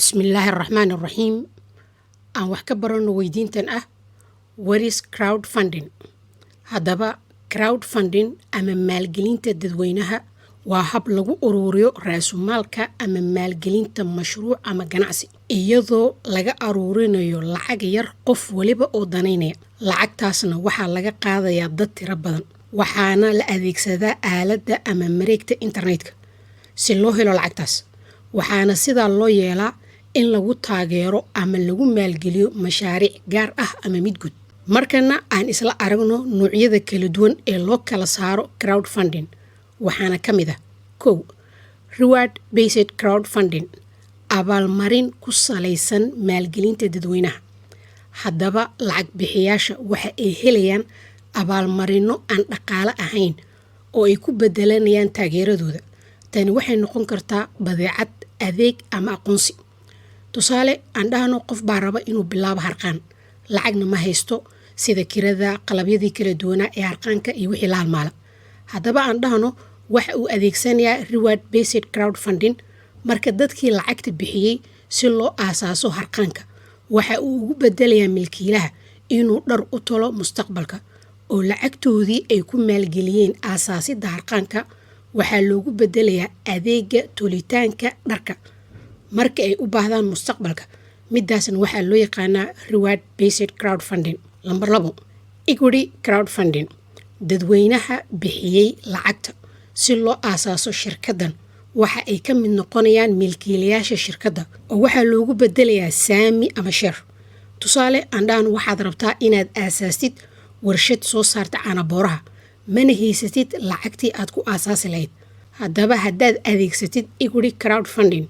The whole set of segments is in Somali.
Bismillaahi Araxmaani Araxiim. Aan wax ka barano weydiintan ah: "What is crowdfunding?" Haddaba, crowdfunding ama maalgelinta dadweynaha waa hab lagu uruuriyo raasumaalka ama maalgelinta mashruuc ama ganacsi, iyadoo laga aruurinayo lacag yar qof waliba oo danaynaya. Lacagtaasna waxaa laga qaadayaa dad tiro badan, waxaana la adeegsadaa aaladda ama mareegta internetka si loo helo lacagtaas. Waxaana sidaa loo yeelaa in lagu taageero ama lagu maalgeliyo mashaariic gaar ah ama mid guud. Markana aan isla aragno noocyada kala duwan ee loo kala saaro crowdfunding. Waxaana ka mid ah: 1, reward based crowdfunding, abaalmarin ku salaysan maalgelinta dadweynaha. Haddaba, lacag bixiyaasha waxa ay helayaan abaalmarino aan dhaqaale ahayn oo ay ku bedelanayaan taageeradooda. Tani waxay noqon kartaa badeecad, adeeg ama aqoonsi. Tusaale, aan dhahno qof baa raba inuu bilaabo harqaan, lacagna ma haysto, sida kirada qalabyadii kala duwanaa ee harqaanka iyo wixii la halmaala. Haddaba, aan dhahno waxa uu adeegsanayaa reward based crowdfunding. Marka dadkii lacagta bixiyey si loo aasaaso harqaanka, waxa uu ugu bedelayaa milkiilaha inuu dhar u tolo mustaqbalka, oo lacagtoodii ay ku maalgeliyeen aasaasidda harqaanka waxaa loogu bedelayaa adeega tolitaanka dharka marka ay u baahdaan mustaqbalka. Midaasna waxaa loo yaqaanaa reward based crowdfunding. Lambar 2, equity crowdfunding. Dadweynaha bixiyey lacagta si loo aasaaso shirkaddan waxa ay ka mid noqonayaan milkiilayaasha shirkadda, oo waxaa loogu bedelayaa saami ama share. Tusaale, aan dhahno waxaad rabtaa inaad aasaastid warshad soo saarta caanabooraha, mana haysatid lacagtii aad ku aasaasi lahayd. Haddaba, haddaad adeegsatid equity crowdfunding,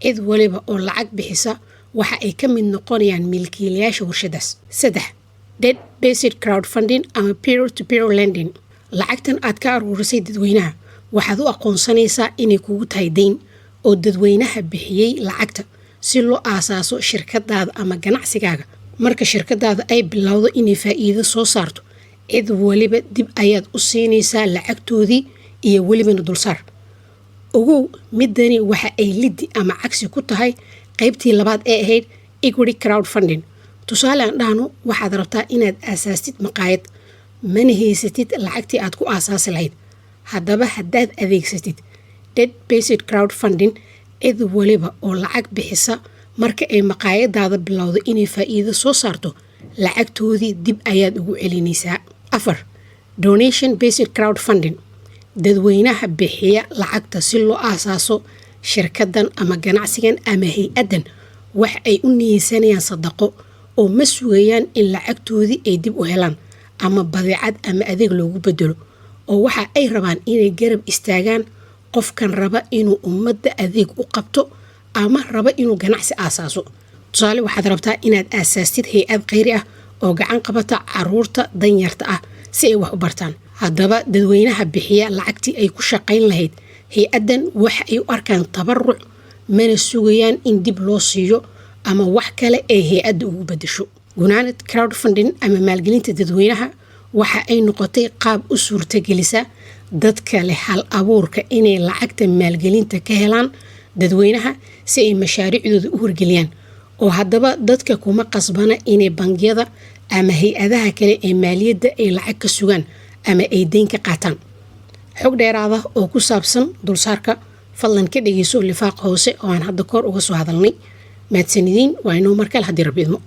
cid waliba oo lacag bixisa waxa ay ka mid noqonayaan milkiilayaasha warshadaas. 3, debt based crowdfunding ama peer to peer lending. Lacagtan aad ka aruurisay dadweynaha waxaad u aqoonsanaysaa inay kugu tahay dayn, oo dadweynaha bixiyey lacagta si loo aasaaso shirkadaada ama ganacsigaaga, marka shirkadaada ay bilowdo inay faa'iido soo saarto, cid waliba dib ayaad u siinaysaa lacagtoodii iyo welibana dulsaar. Ogow, midani waxa ay liddi ama cagsi ku tahay qaybtii labaad ee ahayd equity crowdfunding. Tusaale, aan dhahno waxaad rabtaa inaad aasaastid maqaayad, mana haysatid lacagtii aad ku aasaasi lahayd. Haddaba, haddaad adeegsatid debt based crowdfunding, cid waliba oo lacag bixisa, marka ay maqaayadaada bilowdo inay faa'iido soo saarto, lacagtoodii dib ayaad ugu celinaysaa. 4, donation based crowdfunding. Dadweynaha bixiya lacagta si loo aasaaso shirkadan ama ganacsigan ama hay-addan wax ay u niyeysanayaan sadaqo, oo ma sugayaan in lacagtoodii ay dib u helaan ama badeecad ama adeeg loogu bedelo, oo waxa ay rabaan inay garab istaagaan qofkan raba inuu ummadda adeeg u qabto ama raba inuu ganacsi aasaaso. Tusaale, waxaad rabtaa inaad aasaastid hay-ad kheyri ah oo gacan qabata caruurta danyarta ah si ay wax u bartaan. Haddaba, dadweynaha bixiya lacagtii ay ku shaqayn lahayd hay-addan waxa ay u arkaan tabaruc, mana sugayaan in dib loo siiyo ama wax kale ay hay-adda ugu bedesho. Gunaanad, crowdfunding ama maalgelinta dadweynaha waxa ay noqotay qaab u suurtagelisa dadka leh hal abuurka inay lacagta maalgelinta ka helaan dadweynaha si ay mashaariicdooda u horgeliyaan. Oo haddaba dadka kuma qasbana inay bangiyada ama hay-adaha kale ee maaliyadda ay lacag ka sugaan ama ay deyn ka qaataan. Xog dheeraada oo ku saabsan dulsaarka fadlan ka dhegeyso lifaaq hoose oo aan hadda koor uga soo hadalnay. Mahadsanidin. Waa inoo markale haddii Rabbi idmo.